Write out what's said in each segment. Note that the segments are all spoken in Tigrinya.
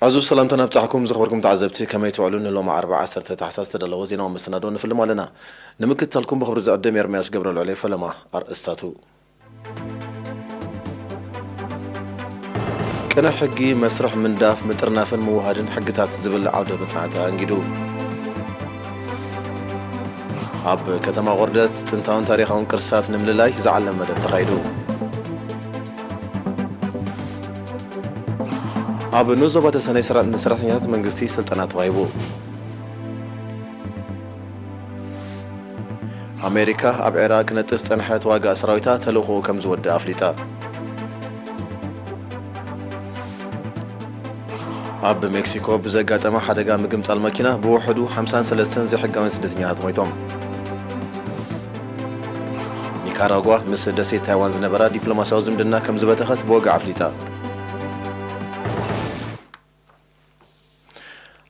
ኣዙ ሰላምታና ኣብጻሕኩም ዝኸበርኩም ተዓዘብቲ፣ ከመይ ትውዕሉ? ንሎሚ ዓርቢ ዓሰርተ ታሕሳስ ዝተዳለወ ዜናዊ መሰናዶ ንፍልም ኣለና። ንምክትታልኩም ብኽብሪ ዝዕድም ኤርምያስ ገብረልዑል እየ። ፈለማ ኣርእስታቱ። ቅነ ሕጊ መስርሕ ምንዳፍ፣ ምጥርናፍን ምውሃድን ሕግታት ዝብል ዓውደ መጽናዕቲ ኣንጊዱ። ኣብ ከተማ ቆርደት ጥንታውን ታሪኻውን ቅርስታት ንምልላይ ዝዓለም መደብ ተኻይዱ። ኣብ ንኡስ ዞባ ተሰነይ ሰራ-፣ ንሰራሕተኛታት መንግስቲ ስልጠና ተዋሂቡ። ኣሜሪካ ኣብ ዒራቕ ክነጥፍ ዝጸንሐ ተዋጋእ ሰራዊታ ተልእኾኡ ከም ዝወድእ ኣፍሊጣ። ኣብ ሜክሲኮ ብዘጋጠመ ሓደጋ ምግምጣል መኪና ብውሕዱ ሓምሳን ሰለስተን ዘይሕጋውያን ስደተኛታት ሞይቶም። ኒካራጓ ምስ ደሴት ታይዋን ዝነበራ ዲፕሎማስያዊ ዝምድና ከም ዝበተኸት ብወግዒ ኣፍሊጣ።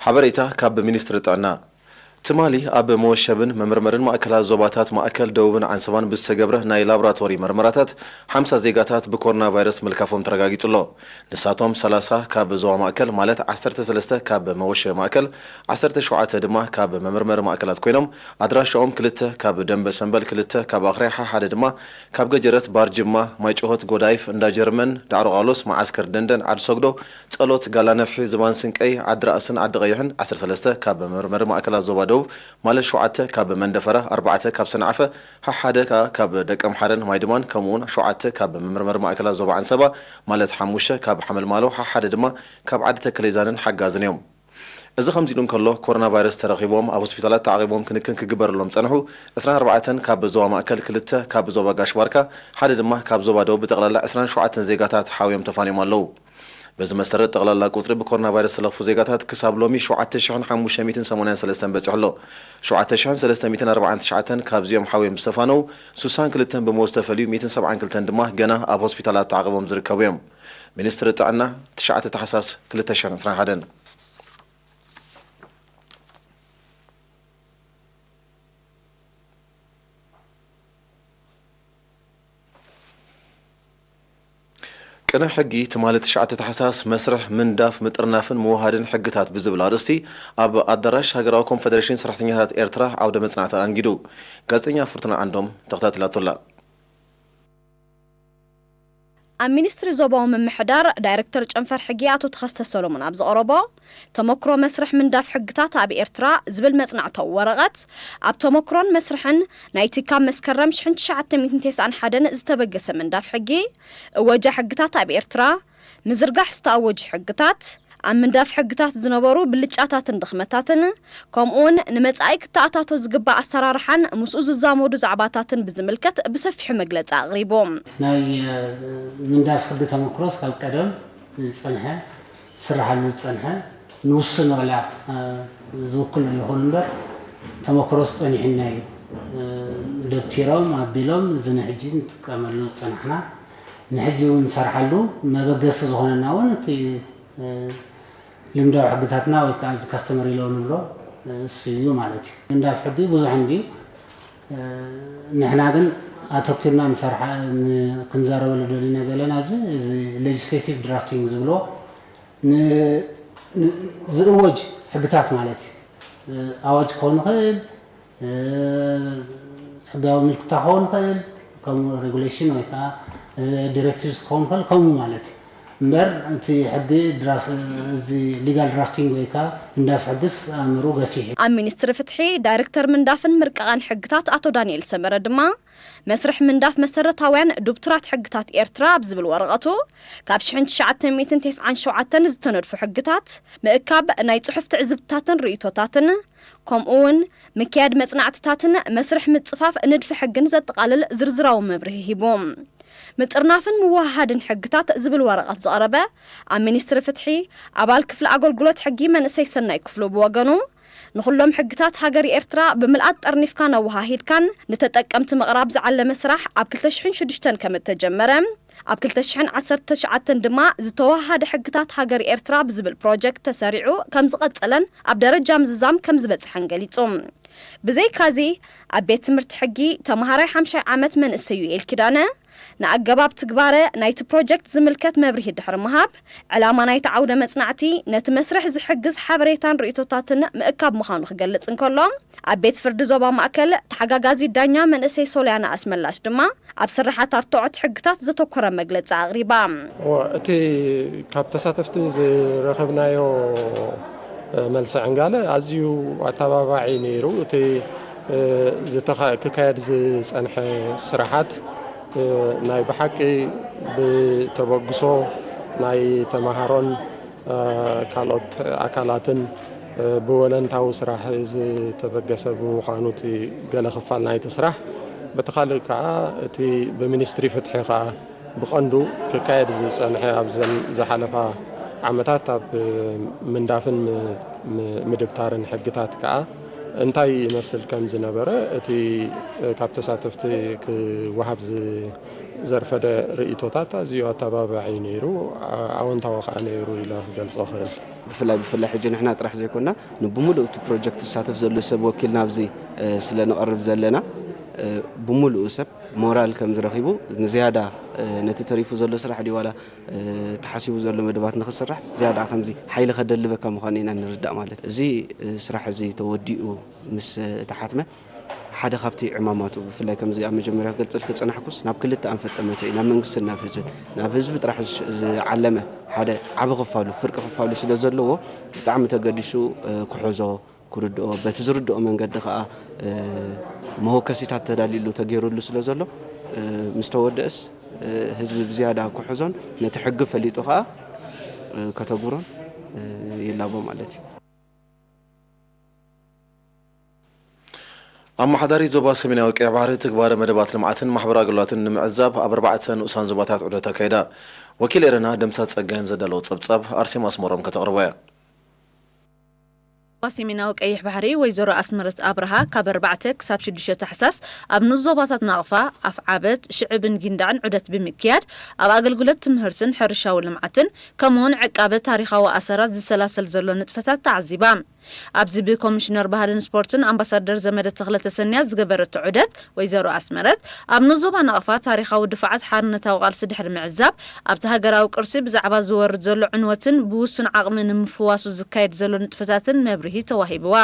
ሓበሬታ ካብ ሚኒስትሪ ጥዕና። ትማሊ ኣብ መወሸብን መመርመርን ማእከላት ዞባታት ማእከል ደቡብን ዓንሰባን ብዝተገብረ ናይ ላቦራቶሪ መርመራታት ሓምሳ ዜጋታት ብኮሮና ቫይረስ ምልካፎም ተረጋጊጹ ኣሎ። ንሳቶም ሰላሳ ካብ ዞባ ማእከል ማለት ዓሰርተ ሰለስተ ካብ መወሸቢ ማእከል፣ ዓሰርተ ሸውዓተ ድማ ካብ መመርመሪ ማእከላት ኮይኖም ኣድራሻኦም ክልተ ካብ ደንበ ሰምበል፣ ክልተ ካብ ኣኽርያ፣ ሓደ ድማ ካብ ገጀረት፣ ባርጅማ፣ ማይጨሆት፣ ጎዳይፍ፣ እንዳ ጀርመን፣ ዳዕሮ ቃሎስ፣ መዓስከር ደንደን፣ ዓዲ ሰግዶ፣ ጸሎት፣ ጋላ ነፍሒ፣ ዝባን ስንቀይ፣ ዓዲ ራእስን ዓዲ ቀይሕን፣ ዓሰርተ ሰለስተ ካብ መመርመሪ ማእከላት ዞባ ደቡብ፣ ማለት ሸውዓተ ካብ መንደፈራ፣ ኣርባዕተ ካብ ሰንዓፈ፣ ሓሓደ ከኣ ካብ ደቀምሓረን ማይድማን፣ ከምኡውን ሸውዓተ ካብ መመርመሪ ማእከላት ዞባ ዓንሰባ፣ ማለት ሓሙሽተ ካብ ሓመልማሎ፣ ሓሓደ ድማ ካብ ዓዲ ተከሌዛንን ሓጋዝን እዮም። እዚ ከምዚ ኢሉ እንከሎ፣ ኮሮና ቫይረስ ተረኺቦም ኣብ ሆስፒታላት ተዓቒቦም ክንክን ክግበረሎም ዝጸንሑ ዕስራን ኣርባዕተን ካብ ዞባ ማእከል፣ ክልተ ካብ ዞባ ጋሽ ባርካ፣ ሓደ ድማ ካብ ዞባ ደቡብ፣ ብጠቕላላ ዕስራን ሸውዓተን ዜጋታት ሓውዮም ተፋንዮም ኣለዉ። በዚ መሰረት፣ ጠቕላላ ቁጽሪ ብኮሮና ቫይረስ ዝተለኽፉ ዜጋታት ክሳብ ሎሚ ሸውዓተ ሽሕን ሓሙሽተ ሚእትን ሰማንያን ሰለስተን በጺሑ ኣሎ። ሸውዓተ ሽሕን ሰለስተ ሚእትን ኣርባዓን ትሽዓተን ካብዚኦም ሓውዮም ዝተፋነዉ፣ ሱሳን ክልተን ብሞት ዝተፈልዩ፣ ሚእትን ሰብዓን ክልተን ድማ ገና ኣብ ሆስፒታላት ተዓቒቦም ዝርከቡ እዮም። ሚኒስትሪ ጥዕና፣ ትሽዓተ ታሕሳስ ክልተ ሽሕን ዕስራን ሓደን። ቅነ ሕጊ ትማሊ ትሽዓተ ታሕሳስ መስርሕ ምንዳፍ፣ ምጥርናፍን ምውሃድን ሕግታት ብዝብል ኣርእስቲ ኣብ ኣዳራሽ ሃገራዊ ኮንፈደሬሽን ሰራሕተኛታት ኤርትራ ዓውደ መጽናዕቲ ኣንጊዱ። ጋዜጠኛ ፍርቱና ዓንዶም ተኸታቲላቶ ኣላ። ኣብ ሚኒስትሪ ዞባዊ ምምሕዳር ዳይሬክተር ጨንፈር ሕጊ ኣቶ ተኸስተ ሰሎሞን ኣብ ዘቕረቦ፣ ተመክሮ መስርሕ ምንዳፍ ሕግታት ኣብ ኤርትራ ዝብል መጽናዕታዊ ወረቐት፣ ኣብ ተመክሮን መስርሕን ናይቲ ካብ መስከረም ሽሕን ትሽዓተ ሚእትን ተስዓን ሓደን ዝተበገሰ ምንዳፍ ሕጊ፣ እወጃ ሕግታት ኣብ ኤርትራ፣ ምዝርጋሕ ዝተኣወጁ ሕግታት፣ ኣብ ምንዳፍ ሕግታት ዝነበሩ ብልጫታትን ድኽመታትን፣ ከምኡውን ንመጻኢ ክተኣታቶ ዝግባእ ኣሰራርሓን ምስኡ ዝዛመዱ ዛዕባታትን ብዝምልከት ብሰፊሑ መግለጺ ኣቕሪቡ። ናይ፣ እ፣ ምንዳፍ ሕጊ ተመክሮስ ካብ ቀደም ዝጸንሐ፣ ዝስርሓሉ ዝጸንሐ፣ ንውሱን ዋላ፣ እ፣ ዝውክል ይኹን እምበር፣ ተመክሮስ ጸኒሑና እዩ። እ፣ ደብቲሮም ኣቢሎም፣ እዚ ንሕጂ ንጥቀመሉ ዝጸናሕና፣ ንሕጂ እውን ንሰርሓሉ መበገሲ ዝኾነና እውን እቲ፣ እ፣ ልምዳዊ ሕግታትና ወይ ከዓ እዚ ካስተመሪ ሎው ንብሎ፣ እ፣ እሱ እዩ ማለት እዩ። ምንዳፍ ሕጊ ብዙሕ እንድዩ። እ፣ ንሕና ግን ኣተኲርና ንሰርሓ-፣ ን-፣ ክንዛረበሉ ደሊና ዘለና ኣብዚ፣ እዚ ሌጅስሌቲቭ ድራፍቲንግ ዝብሎ ን-፣ ን-፣ ዝእወጅ ሕግታት ማለት እዩ። እ፣ ኣዋጅ ክኸውን ይኽእል፣ እ፣ ሕጋዊ ምልክታ ክኸውን ይኽእል፣ ከምኡ ሬጉሌሽን ወይ ከዓ፣ እ፣ ዲሬክቲቭስ ክኸውን ይኽእል፣ ከምኡ ማለት እዩ። እምበር እቲ ሕጊ ድራፍ-፣ እዚ ሊጋል ድራፍቲንግ ወይ ከዓ ምንዳፍ ሕግስ ኣእምሩ ገፊሕ እዩ። ኣብ ሚኒስትሪ ፍትሒ ዳይሬክተር ምንዳፍን ምርቃቓን ሕግታት ኣቶ ዳንኤል ሰመረ ድማ፣ መስርሕ ምንዳፍ መሰረታውያን ዱብቱራት ሕግታት ኤርትራ ኣብ ዝብል ወረቐቱ፣ ካብ ሽሕን ትሽዓተ ሚእትን ተስዓን ሸውዓተን ዝተነድፉ ሕግታት፣ ምእካብ ናይ ጽሑፍ ትዕዝብትታትን ርእይቶታትን፣ ከምኡውን ምክያድ መጽናዕትታትን መስርሕ ምጽፋፍ ንድፊ ሕግን ዘጠቓልል ዝርዝራዊ መብርሂ ሂቡ። ምጥርናፍን ምውህሃድን ሕግታት ዝብል ወረቐት ዘቕረበ ኣብ ሚኒስትሪ ፍትሒ ኣባል ክፍሊ ኣገልግሎት ሕጊ መንእሰይ ሰናይ ክፍሉ ብወገኑ፣ ንኹሎም ሕግታት ሃገር ኤርትራ ብምልኣት ጠርኒፍካን ኣወሃሂድካን ንተጠቀምቲ ምቕራብ ዝዓለመ ስራሕ ኣብ ክልተ ሽሕን ሽዱሽተን ከም እተጀመረ፣ ኣብ ክልተ ሽሕን ዓሰርተ ትሽዓተን ድማ ዝተወሃሃደ ሕግታት ሃገር ኤርትራ ብዝብል ፕሮጀክት ተሰሪዑ ከም ዝቐጸለን ኣብ ደረጃ ምዝዛም ከም ዝበጽሐን ገሊጹ። ብዘይካዚ፣ ኣብ ቤት ትምህርቲ ሕጊ ተመሃራይ ሓምሻይ ዓመት መንእሰይ ዩኤል ኪዳነ፣ ንኣገባብ ትግባረ ናይቲ ፕሮጀክት ዝምልከት መብርሂ ድሕሪ ምሃብ፣ ዕላማ ናይቲ ዓውደ መጽናዕቲ ነቲ መስርሕ ዝሕግዝ ሓበሬታን ርእይቶታትን ምእካብ ምዃኑ ክገልጽ እንከሎ፣ ኣብ ቤት ፍርዲ ዞባ ማእከል ተሓጋጋዚት ዳኛ መንእሰይ ሶልያና ኣስመላሽ ድማ ኣብ ስርሓት ኣርትዖት ሕግታት ዘተኮረ መግለጺ ኣቕሪባ። እወ፣ እቲ ካብ ተሳተፍቲ ዝረኸብናዮ፣ እ፣ መልሲ ዕንጋለ ኣዝዩ ኣተባባዒ ነይሩ። እቲ፣ እ፣ ዝተኻ-፣ ክካየድ ዝጸንሐ ስራሓት፣ እ፣ ናይ ብሓቂ ብተበግሶ ናይ ተመሃሮን፣ እ፣ ካልኦት ኣካላትን፣ እ፣ ብወለንታዊ ስራሕ ዝተበገሰ ብምዃኑ፣ እቲ ገለ ክፋል ናይቲ ስራሕ፣ በቲ ካልእ ከኣ እቲ ብሚኒስትሪ ፍትሒ ከኣ ብቐንዱ ክካየድ ዝጸንሐ ኣብዘን ዝሓለፋ ዓመታት ኣብ ምንዳፍን ም-፣ ም-፣ ምድብታርን ሕግታት ከኣ እንታይ ይመስል ከም ዝነበረ፣ እቲ ካብ ተሳተፍቲ ክወሃብ ዝ-፣ ዘርፈደ ርእይቶታት ኣዝዩ ኣተባባዒ ነይሩ፣ ኣ-፣ ኣወንታዊ ከኣ ነይሩ ኢለ ክገልጾ እኽእል። ብፍላይ፣ ብፍላይ ሕጂ ንሕና ጥራሕ ዘይኮንና፣ ንብምሉእ እቲ ፕሮጀክት ዝሳተፍ ዘሎ ሰብ ወኪልና ኣብዚ፣ እ፣ ስለ ንቐርብ ዘለና፣ እ፣ ብምሉኡ ሰብ ሞራል ከም ዝረኺቡ፣ ንዝያዳ፣ እ፣ ነቲ ተሪፉ ዘሎ ስራሕ ድዩ ዋላ፣ እ፣ ተሓሲቡ ዘሎ መደባት ንኽስራሕ ዝያዳ ከምዚ ሓይሊ ከደልበካ ምዃኑ ኢና ንርዳእ ማለት እዩ። እዚ፣ እ፣ ስራሕ እዚ ተወዲኡ ምስ፣ እ፣ ተሓትመ፣ ሓደ ካብቲ ዕማማቱ፣ ብፍላይ ከምዚ ኣብ መጀመርያ ክገልጸልኪ ዝጸናሕኩስ፣ ናብ ክልተ ኣንፈት ጠመተ እዩ፣ ናብ መንግስትን ናብ ህዝብን። ናብ ህዝቢ ጥራሕ ዝሽ-፣ ዝዓለመ ሓደ ዓቢ ክፋሉ፣ ፍርቂ ክፋሉ ስለ ዘለዎ፣ ብጣዕሚ ተገዲሱ፣ እ፣ ክሕዞ፣ ክርድኦ፣ በቲ ዝርድኦ መንገዲ ከኣ፣ እ፣ መወከሲታት ተዳልዩሉ፣ ተገይሩሉ ስለ ዘሎ፣ እ፣ ምስ ተወደእስ፣ እ፣ ህዝቢ ብዝያዳ ክሕዞን ነቲ ሕጊ ፈሊጡ ከኣ፣ እ፣ ከተግብሮን፣ እ፣ ይላቦ ማለት እዩ። ኣመሓዳሪ ዞባ ሰሜናዊ ቀይሕ ባሕሪ ትግባረ መደባት ልምዓትን ማሕበራዊ ኣገልግሎትን ንምዕዛብ ኣብ ኣርባዕተ ንኡሳን ዞባታት ዑደት ኣካይዳ። ወኪል ኤረና ደምሳስ ጸጋይን ዘዳለዎ ጸብጻብ ኣርሴማ ኣስመሮም ከተቕርቦ እያ። ዞባ ሰሜናዊ ቀይሕ ባሕሪ ወይዘሮ ኣስመረት ኣብርሃ ካብ ኣርባዕተ ክሳብ ሽዱሽተ ታሕሳስ ኣብ ንኡስ ዞባታት ናቕፋ፣ ኣፍዓበት፣ ሽዕብን ጊንዳዕን ዑደት ብምክያድ ኣብ ኣገልግሎት ትምህርትን ሕርሻዊ ልምዓትን ከምኡውን ዕቃበ ታሪኻዊ ኣሰራት ዝሰላሰል ዘሎ ንጥፈታት ተዓዚባ። ኣብዚ ብኮሚሽነር ባህልን ስፖርትን ኣምባሳደር ዘመደ ተኽለ ተሰንያ ዝገበረቶ ዑደት፣ ወይዘሮ ኣስመረት ኣብ ንኡስ ዞባ ናቕፋ ታሪኻዊ ድፋዓት ሓርነታዊ ቃልሲ ድሕሪ ምዕዛብ፣ ኣብቲ ሃገራዊ ቅርሲ ብዛዕባ ዝወርድ ዘሎ ዕንወትን ብውሱን ዓቕሚ ንምፍዋሱ ዝካየድ ዘሎ ንጥፈታትን መብርሂ ተዋሂብዋ።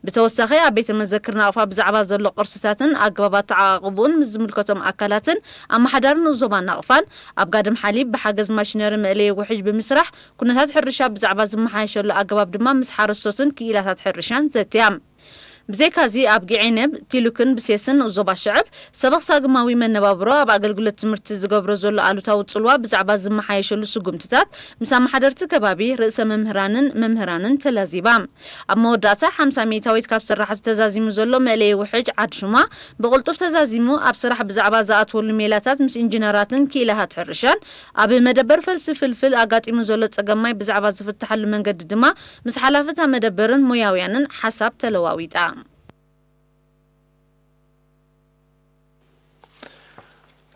ብተወሳኺ ኣብ ቤተ መዘክር ናቕፋ ብዛዕባ ዘሎ ቅርስታትን ኣገባብ ኣተዓቓቕብኡን ምስ ዝምልከቶም ኣካላትን ኣመሓዳሪ ንኡስ ዞባ ናቕፋን ኣብ ጋድም ሓሊብ ብሓገዝ ማሽነሪ መእለዪ ውሕጅ ብምስራሕ ኩነታት ሕርሻ ብዛዕባ ዝመሓየሸሉ ኣገባብ ድማ ምስ ሓረስቶትን ክኢላታት ሕርሻን ዘትያ። ብዘይካዚ ኣብ ጊዒነብ፣ ቲሉክን ብሴስን ንኡስ ዞባ ሽዕብ ሰበኽ ሳግማዊ መነባብሮ ኣብ ኣገልግሎት ትምህርቲ ዝገብሮ ዘሎ ኣሉታዊ ጽልዋ ብዛዕባ ዝመሓየሸሉ ስጉምትታት ምስ ኣመሓደርቲ ከባቢ፣ ርእሰ መምህራንን መምህራንን ተላዚባ። ኣብ መወዳእታ ሓምሳ ሚእታዊት ካብ ስራሕቱ ተዛዚሙ ዘሎ መእለዪ ውሕጅ ዓድ ሹማ ብቕልጡፍ ተዛዚሙ ኣብ ስራሕ ብዛዕባ ዝኣትወሉ ሜላታት ምስ ኢንጂነራትን ክኢላታት ሕርሻን ኣብ መደበር ፈልሲ ፍልፍል ኣጋጢሙ ዘሎ ጸገም ማይ ብዛዕባ ዝፍትሓሉ መንገዲ ድማ ምስ ሓላፍታ መደበርን ሞያውያንን ሓሳብ ተለዋዊጣ።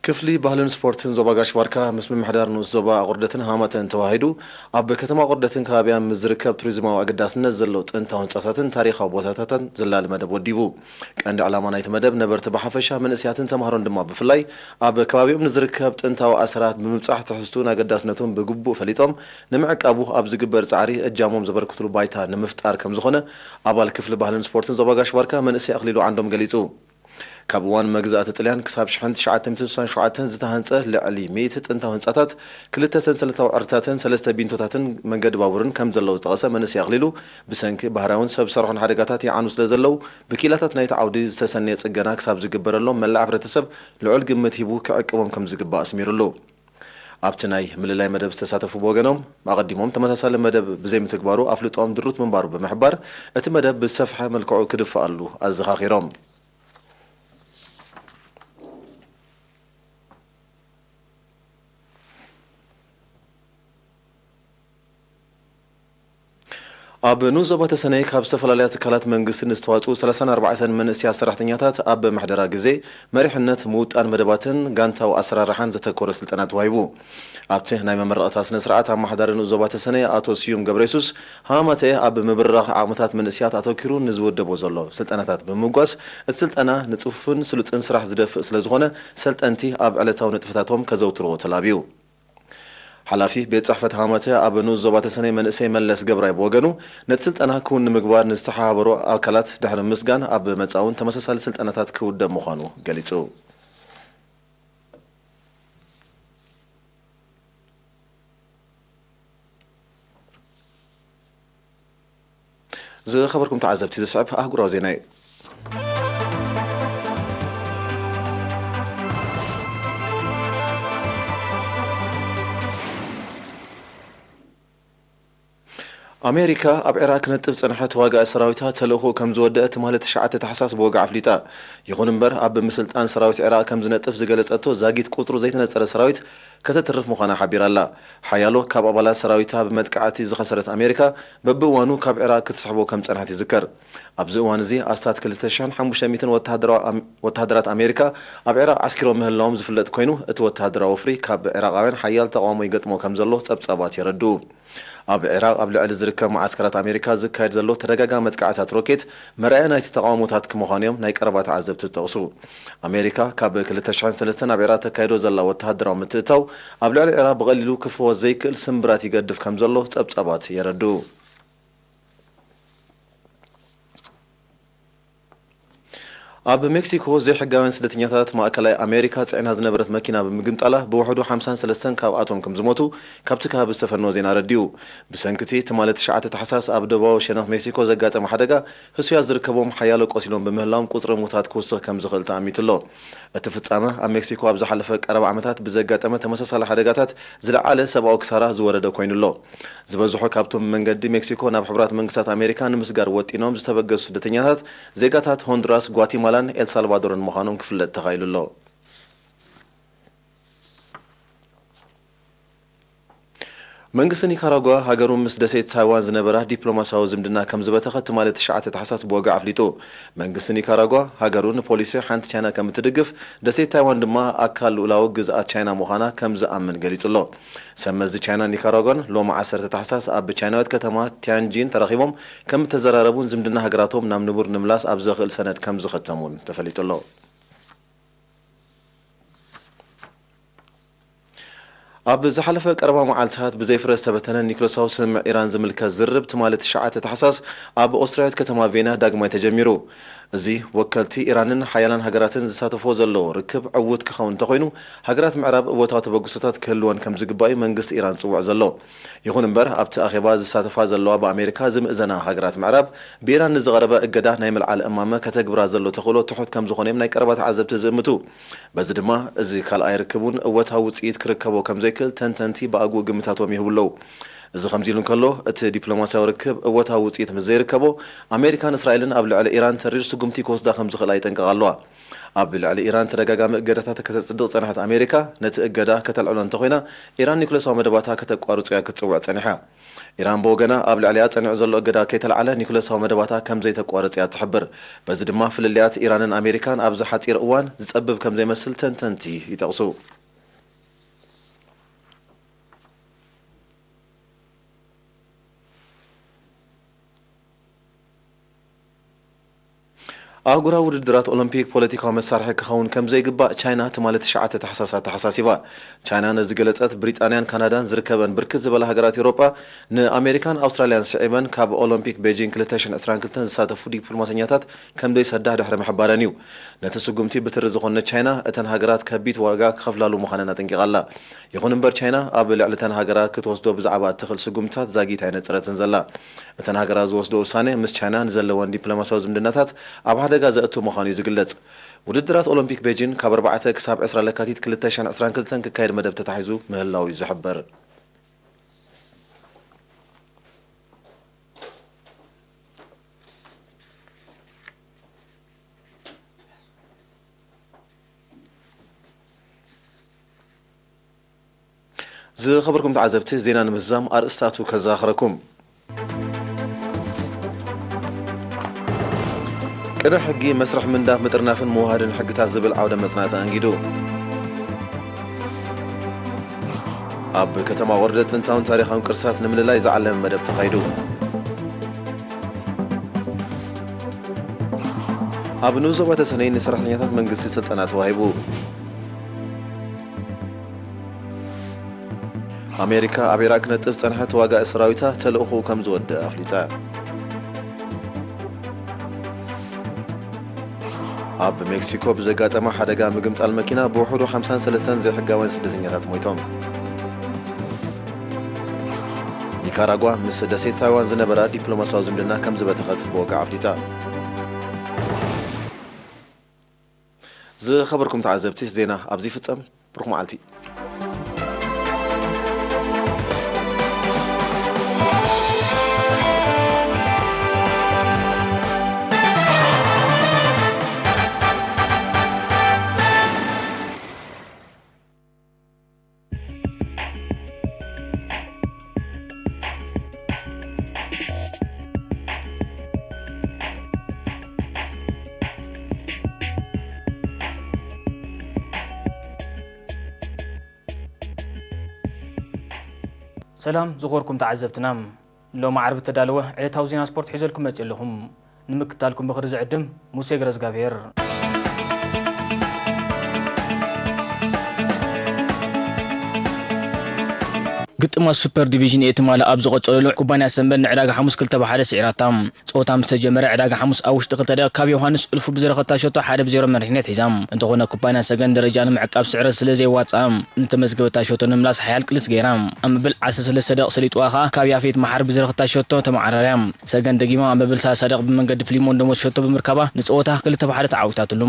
ክፍሊ ባህልን ስፖርትን ዞባ ጋሽ ባርካ ምስ ምምሕዳር ንኡስ ዞባ ኣቑርደትን ሃማተን ተዋሂዱ ኣብ ከተማ ኣቑርደትን ከባቢያን ምስ ዝርከብ ቱሪዝማዊ ኣገዳስነት ዘለዎ ጥንታዊ ህንጻታትን ታሪኻዊ ቦታታትን ዝላለ መደብ ወዲቡ። ቀንዲ ዕላማ ናይቲ መደብ ነበርቲ ብሓፈሻ መንእሰያትን ተምሃሮን ድማ ብፍላይ ኣብ ከባቢኦም ንዝርከብ ጥንታዊ ኣሰራት ብምብጻሕ ትሕዝቱን ኣገዳስነቱን ብግቡእ ፈሊጦም ንምዕቃቡ ኣብ ዝግበር ጻዕሪ እጃሞም ዘበርክትሉ ባይታ ንምፍጣር ከም ዝኾነ ኣባል ክፍሊ ባህልን ስፖርትን ዞባ ጋሽ ባርካ መንእሰይ ኣኽሊሉ ዓንዶም ገሊጹ። ካብ እዋን መግዛእቲ ጥልያን ክሳብ ሽሕን ትሽዓተ ሚእትን ስሳን ሸውዓተን ዝተሃንጸ ልዕሊ ሚእቲ ጥንታዊ ህንጻታት፣ ክልተ ሰንሰለታዊ ዕርድታትን ሰለስተ ቢንቶታትን መንገዲ ባቡርን ከም ዘለዉ ዝጠቐሰ መንእሰይ ኣኽሊሉ፣ ብሰንኪ ባህርያውን ሰብ ሰርሖን ሓደጋታት ይዓኑ ስለ ዘለዉ፣ ብኪኢላታት ናይቲ ዓውዲ ዝተሰነየ ጽገና ክሳብ ዝግበረሎም መላእ ሕብረተሰብ ልዑል ግምት ሂቡ ክዕቅቦም ከም ዝግባእ ኣስሚሩሉ። ኣብቲ ናይ ምልላይ መደብ ዝተሳተፉ ብወገኖም፣ ኣቐዲሞም ተመሳሳሊ መደብ ብዘይምትግባሩ ኣፍልጦኦም ድሩት ምንባሩ ብምሕባር፣ እቲ መደብ ብዝሰፍሐ መልክዑ ክድፈኣሉ ኣዘኻኺሮም። ኣብ ንኡስ ዞባ ተሰነይ ካብ ዝተፈላለያ ትካላት መንግስቲ ንዝተዋፅኡ ሰላሳን ኣርባዕተን መንእሰያት ሰራሕተኛታት ኣብ ምሕደራ ግዜ፣ መሪሕነት፣ ምውጣን መደባትን ጋንታዊ ኣሰራርሓን ዘተኮረ ስልጠና ተዋሂቡ። ኣብቲ ናይ መመረቕታ ስነ ስርዓት ኣመሓዳሪ ንኡስ ዞባ ተሰነይ ኣቶ ስዩም ገብረየሱስ ሃማማተ ኣብ ምብርራኽ ዓቕምታት መንእሰያት ኣተኪሩ ንዝውደቦ ዘሎ ስልጠናታት ብምምጓስ፣ እቲ ስልጠና ንጽፉፍን ስሉጥን ስራሕ ዝደፍእ ስለ ዝኾነ፣ ሰልጠንቲ ኣብ ዕለታዊ ንጥፈታቶም ከዘውትርዎ ተላብዩ። ሓላፊ ቤት ጽሕፈት ሃማማተ ኣብ ንኡስ ዞባ ተሰነይ መንእሰይ መለስ ገብራይ ብወገኑ፣ ነቲ ስልጠና ክውን ንምግባር ንዝተሓባበሩ ኣካላት ድሕሪ ምስጋን፣ ኣብ መጻእውን ተመሳሳሊ ስልጠናታት ክውደብ ምዃኑ ገሊጹ። ዝኸበርኩም ተዓዘብቲ፣ ዝስዕብ ኣህጉራዊ ዜና እዩ። ኣሜሪካ ኣብ ዒራቕ ክነጥፍ ዝጸንሐ ተዋጋኢ ሰራዊታ ተልእኾኡ ከም ዝወደአ ትማሊ ትሽዓተ ታሕሳስ ብወግዒ ኣፍሊጣ። ይኹን እምበር፣ ኣብ ምስልጣን ሰራዊት ዒራቕ ከም ዝነጥፍ ዝገለጸቶ ዛጊት ቁጽሩ ዘይተነጸረ ሰራዊት ከተትርፍ ምዃና ሓቢራ ኣላ። ሓያሎ ካብ ኣባላት ሰራዊታ ብመጥቃዕቲ ዝኸሰረት ኣሜሪካ፣ በብእዋኑ ካብ ዒራቕ ክትስሕቦ ከም ዝጸንሐት ይዝከር። ኣብዚ እዋን እዚ ኣስታት ክልተ ሽሕን ሓሙሽተ ሚእትን ወተሃደራዊ ኣም-፣ ወተሃደራት ኣሜሪካ ኣብ ዒራቕ ዓስኪሮም ምህላዎም ዝፍለጥ ኮይኑ፣ እቲ ወተሃደራዊ ወፍሪ ካብ ዒራቓውያን ሓያል ተቓውሞ ይገጥሞ ከም ዘሎ ጸብጻባት የረድኡ። ኣብ ዒራቕ ኣብ ልዕሊ ዝርከብ መዓስከራት ኣሜሪካ ዝካየድ ዘሎ ተደጋጋሚ መጥቃዕታት ሮኬት መርኣያ ናይቲ ተቓውሞታት ከምዃኑ እዮም ናይ ቀረባ ተዓዘብቲ ዝጠቕሱ። ኣሜሪካ ካብ ክልተ ሽሕን ሰለስተን ኣብ ዒራቕ ተካይዶ ዘላ ወተሃደራዊ ምትእትታው ኣብ ልዕሊ ዒራቕ ብቐሊሉ ክፍወስ ዘይክእል ስምብራት ይገድፍ ከም ዘሎ ጸብጻባት የረድኡ። ኣብ ሜክሲኮ ዘይሕጋውያን ስደተኛታት ማእከላይ ኣሜሪካ ጽዒና ዝነበረት መኪና ብምግምጣላ ብውሕዱ ሓምሳን ሰለስተን ካብኣቶም ከም ዝሞቱ ካብቲ ከባቢ ዝተፈነወ ዜና ኣረዲኡ። ብሰንኪ እቲ ትማሊ ትሽዓተ ታሕሳስ ኣብ ደቡባዊ ሸነኽ ሜክሲኮ ዘጋጠመ ሓደጋ፣ ህሱያት ዝርከቦም ሓያሎ ቆሲሎም ብምህላዎም ቁጽሪ ሙታት ክውስኽ ከም ዝኽእል ተኣሚቱ ኣሎ። እቲ ፍጻመ ኣብ ሜክሲኮ ኣብ ዝሓለፈ ቀረባ ዓመታት ብዘጋጠመ ተመሳሳሊ ሓደጋታት ዝለዓለ ሰብኣዊ ክሳራ ዝወረደ ኮይኑ ኣሎ። ዝበዝሑ ካብቶም መንገዲ ሜክሲኮ ናብ ሕቡራት መንግስታት ኣሜሪካ ንምስጋር ወጢኖም ዝተበገሱ ስደተኛታት ዜጋታት ሆንዱራስ፣ ጓቲማላን ኤልሳልቫዶርን ምዃኖም ክፍለጥ ተኻኢሉ ኣሎ። መንግስቲ ኒካራጓ ሃገሩ ምስ ደሴት ታይዋን ዝነበራ ዲፕሎማስያዊ ዝምድና ከም ዝበተኸ ትማሊ ትሽዓተ ታሕሳስ ብወግዒ ኣፍሊጡ። መንግስቲ ኒካራጓ ሃገሩ ንፖሊሲ ሓንቲ ቻይና ከም እትድግፍ፣ ደሴት ታይዋን ድማ ኣካል ልኡላዊ ግዝኣት ቻይና ምዃና ከም ዝኣምን ገሊጹ ኣሎ። ሰብ መዚ ቻይናን ኒካራጓን ሎሚ ዓሰርተ ታሕሳስ ኣብ ቻይናዊት ከተማ ቲያንጂን ተራኺቦም ከም እተዘራረቡን ዝምድና ሃገራቶም ናብ ንቡር ንምምላስ ኣብ ዘኽእል ሰነድ ከም ዝኸተሙን ተፈሊጡ ኣሎ። ኣብ ዝሓለፈ ቀረባ መዓልታት ብዘይ ፍረ ዝተበተነ ኒክለሳዊ ስምምዕ ኢራን ዝምልከት ዝርርብ ትማሊ ትሽዓተ ታሕሳስ ኣብ ኦስትርያዊት ከተማ ቬና ዳግማይ ተጀሚሩ። እዚ ወከልቲ ኢራንን ሓያላን ሃገራትን ዝሳተፎ ዘለዉ ርክብ ዕዉት ክኸውን እንተኾይኑ፣ ሃገራት ምዕራብ እወታዊ ተበግሶታት ክህልወን ከም ዝግባእ እዩ መንግስቲ ኢራን ዝጽውዕ ዘሎ። ይኹን እምበር፣ ኣብቲ ኣኼባ ዝሳተፋ ዘለዋ ብኣሜሪካ ዝምእዘና ሃገራት ምዕራብ፣ ብኢራን ንዝቐረበ እገዳ ናይ ምልዓል እማመ ከተግብራ ዘሎ ተኽእሎ ትሑት ከም ዝኾነ እዮም ናይ ቀረባ ተዓዘብቲ ዝእምቱ። በዚ ድማ፣ እዚ ካልኣይ ርክብ እውን እወታዊ ውጽኢት ክርከቦ ከም ዘይክእል ተንተንቲ ብኣግኡ ግምታቶም ይህቡ ኣለዉ። እዚ ከምዚ ኢሉ እንከሎ፣ እቲ ዲፕሎማስያዊ ርክብ እወታዊ ውጽኢት ምስ ዘይርከቦ፣ ኣሜሪካን እስራኤልን ኣብ ልዕሊ ኢራን ተሪር ስጉምቲ ክወስዳ ከም ዝኽእላ ይጠንቀቓ ኣለዋ። ኣብ ልዕሊ ኢራን ተደጋጋሚ እገዳታት ከተጽድቕ ዝጸንሐት ኣሜሪካ፣ ነቲ እገዳ ከተልዕሎ እንተኾይና፣ ኢራን ኒኩለሳዊ መደባታ ከተቋርጾ እያ ክትጽውዕ ጸኒሓ። ኢራን ብወገና፣ ኣብ ልዕሊኣ ጸኒዑ ዘሎ እገዳ ከይተልዓለ ኒኩለሳዊ መደባታ ከም ዘይተቋርጽ እያ ትሕብር። በዚ ድማ፣ ፍልልያት ኢራንን ኣሜሪካን ኣብዚ ሓጺር እዋን ዝጸብብ ከም ዘይመስል ተንተንቲ ይጠቕሱ። ኣህጉራዊ ውድድራት ኦሎምፒክ ፖለቲካዊ መሳርሒ ክኸውን ከም ዘይግባእ ቻይና ትማሊ ትሽዓተ ታሕሳስ ኣተሓሳሲባ። ቻይና ነዚ ገለጸት፣ ብሪጣንያን ካናዳን ዝርከበን ብርክት ዝበላ ሃገራት ኤውሮጳ ንኣሜሪካን ኣውስትራልያን ስዒበን ካብ ኦሎምፒክ ቤጂንግ ክልተ ሽሕን ዕስራን ክልተን ዝሳተፉ ዲፕሎማሰኛታት ከም ዘይሰዳ ድሕሪ ምሕባረን እዩ። ነቲ ስጉምቲ ብትሪ ዝኾነ ቻይና፣ እተን ሃገራት ከቢድ ዋጋ ክኸፍላሉ ምዃነን ኣጠንቂቓ ኣላ። ይኹን እምበር፣ ቻይና ኣብ ልዕሊ እተን ሃገራት ክትወስዶ ብዛዕባ እትኽእል ስጉምትታት ዛጊት ኣይነጸረትን ዘላ። እተን ሃገራት ዝወስዶ ውሳነ፣ ምስ ቻይና ንዘለወን ዲፕሎማስያዊ ዝምድናታት ኣብ ሓደጋ ዘእቱ ምዃኑ እዩ ዝግለጽ። ውድድራት ኦሎምፒክ ቤጂን ካብ ኣርባዕተ ክሳብ ዕስራ ለካቲት ክልተ ሽሕን ዕስራን ክልተን ክካየድ መደብ ተታሒዙ ምህላው እዩ ዝሕበር። ዝኸበርኩም ተዓዘብቲ፣ ዜና ንምዝዛም ኣርእስታቱ ከዘኻኽረኩም። ቅነ ሕጊ መስርሕ ምንዳፍ፣ ምጥርናፍን ምውሃድን ሕግታት ዝብል ዓውደ መጽናዕቲ ኣንጊዱ። ኣብ ከተማ ወርደ ጥንታውን ታሪኻውን ቅርስታት ንምልላይ ዝዓለመ መደብ ተኻይዱ። ኣብ ንኡስ ዞባ ተሰነይ ንሰራሕተኛታት መንግስቲ ስልጠና ተዋሂቡ። ኣሜሪካ ኣብ ኢራቅ ክነጥፍ ዝጸንሐ ተዋጋኢ ሰራዊታ ተልእኾኡ ከም ዝወደአ ኣፍሊጣ። ኣብ ሜክሲኮ ብዘጋጠመ ሓደጋ ምግምጣል መኪና ብውሕዱ ሓምሳን ሰለስተን ዘይሕጋውያን ስደተኛታት ሞይቶም። ኒካራጓ ምስ ደሴት ታይዋን ዝነበራ ዲፕሎማሲያዊ ዝምድና ከም ዝበተኸት ብወግዒ ኣፍሊጣ። ዝኸበርኩም ተዓዘብቲ፣ ዜና ኣብዚ ይፍጸም። ብሩኽ መዓልቲ። ሰላም ዝኸበርኩም ተዓዘብትና፣ ሎሚ ዓርቢ እተዳለወ ዕለታዊ ዜና ስፖርት ሒዘልኩም መጺእ ኣለኹም። ንምክታልኩም ብኽሪ ዝዕድም ሙሴ ገረዝጋብሄር። ግጥማት ሱፐር ዲቪዥን ኤ ትማሊ ኣብ ዝቐጸለሉ፣ ኩባንያ ሰንበድ ንዕዳጋ ሓሙስ ክልተ ብሓደ ስዒራታ። ጸወታ ምስ ተጀመረ፣ ዕዳጋ ሓሙስ ኣብ ውሽጢ ክልተ ደቂቕ ካብ ዮሃንስ እልፉ ብዝረኸታ ሸቶ ሓደ ብዜሮ መሪሕነት ሒዛ። እንተኾነ፣ ኩባንያ ሰገን ደረጃ ንምዕቃብ ስዕረት ስለ ዘየዋጽኣ፣ ንተመዝገበታ ሸቶ ንምምላስ ሓያል ቅልስ ገይራ። ኣብ መበል ዓሰርተ ሰለስተ ደቂቕ ሰሊጥዋ ከኣ ካብ ያፌት መሓሪ ብዝረኸታ ሸቶ ተመዓራርያ። ሰገን ደጊማ ኣብ መበል ሰላሳ ደቂቕ ብመንገዲ ፊሊሞን ደሞዝ ሸቶ ብምርካባ፣ ንጸወታ ክልተ ብሓደ ተዓዊታትሉ።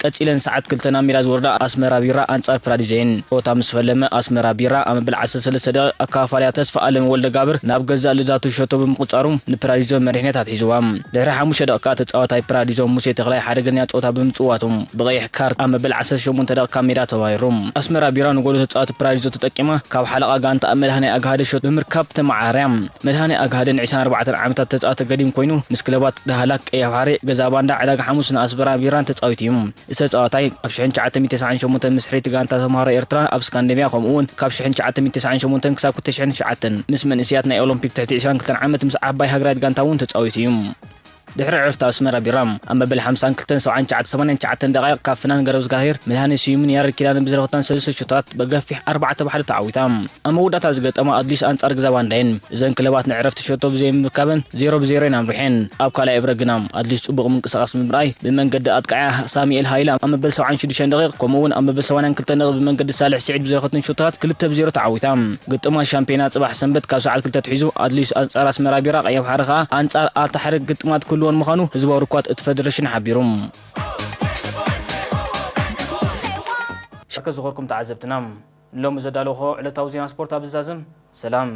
ቀጺለን ሰዓት ክልተ ናብ ሜዳ ዝወርዳ ኣስመራ ቢራ ኣንጻር ፕራዲዞ እየን። ጸወታ ምስ ፈለመ፣ ኣስመራ ቢራ ኣብ መበል ዓሰርተ ሰለስተ ደቂቕ ኣከፋፋሊኣ ተስፋ ኣለም ወልደጋብር ናብ ገዛእ ልዳቱ ሸቶ ብምቁጻሩ ንፕራዲዞ መሪሕነት ኣትሒዝዋ። ድሕሪ ሓሙሽተ ደቂቃ ተጻዋታይ ፕራዲዞ ሙሴ ተኽላይ ሓደገኛ ጸወታ ብምጽዋቱ ብቐይሕ ካርድ ኣብ መበል ዓሰርተ ሸሞንተ ደቂቃ ካብ ሜዳ ተባሂሩ። ኣስመራ ቢራ ንጎሎ ተጻዋቲ ፕራዲዞ ተጠቂማ ካብ ሓለቓ ጋንታ ኣብ መድሃኔ ኣግሃደ ሸቶ ብምርካብ ተመዓራርያ። መድሃኔ ኣግሃደ ንዒስራን ኣርባዕተን ዓመታት ተጻዋቲ ገዲም ኮይኑ ምስ ክለባት ዳህላክ፣ ቀይሕ ባሕሪ፣ ገዛ ባንዳ፣ ዕዳጋ ሓሙስን ኣስመራ ቢራን ተጻዊቱ እዩ። እቲ ተጻዋታይ ኣብ ሽሕን ትሽዓተ ሚእትን ተስዓን ሸሞንተን ምስ ሕርይቲ ጋንታ ተምሃሮ ኤርትራ ኣብ ስካንዲኔቭያ፣ ከምኡ'ውን ካብ ሽሕን ትሽዓተ ሚእትን ተስዓን ሸሞንተን ክሳብ ክልተ ሽሕን ትሽዓተን ምስ መንእሰያት ናይ ኦሎምፒክ ትሕቲ ዕስራን ክልተን ዓመት ምስ ዓባይ ሃገራዊት ጋንታ እውን ተጻዊቱ እዩ። ድሕሪ ዕረፍቲ ኣስመራ ቢራ ኣብ መበል ሓምሳን ክልተን ሰብዓን ትሽዓተን ሰማንያን ትሽዓተን ደቓይቕ ካብ ፍናን ገረዝጋሄር፣ መድሃኔ ስዩምን ያሬድ ኪዳነ ብዝረኸብተን ሰለስተ ሸቶታት ብገፊሕ ኣርባዕተ ብሓደ ተዓዊታ። ኣብ መወዳእታ ዝገጠማ ኣድሊስ ኣንጻር ግዛባንዳ እየን። እዘን ክለባት ንዕረፍቲ ሸቶ ብዘይምርካበን ዜሮ ብዜሮ እየን ኣምሪሐን። ኣብ ካልኣይ እብረ ግና ኣድሊስ ጽቡቕ ምንቅስቓስ ብምርኣይ ብመንገዲ ኣጥቃዕያ ሳሙኤል ሃይለ ኣብ መበል ሰብዓን ሽዱሽተን ደቂቕ ከምኡ'ውን ኣብ መበል ሰማንያን ክልተን ደቂቕ ብመንገዲ ሳልሕ ስዒድ ብዘረኸተን ሸቶታት ክልተ ብዜሮ ተዓዊታ። ግጥማት ሻምፒዮና ጽባሕ ሰንበት ካብ ሰዓት ክልተ ኣትሒዙ ኣድሊስ ኣንጻር ኣስመራ ቢራ፣ ቀይሕ ባሕሪ ከኣ ኣንጻር ኣልታሕሪ ግጥማት ክህልወን ምዃኑ ህዝባዊ ርክባት እቲ ፈደረሽን ሓቢሩ። ሸከ ዝኸርኩም ተዓዘብትና፣ ንሎሚ ዘዳለኹ ዕለታዊ ዜና ስፖርት ኣብ ዝዛዝም። ሰላም።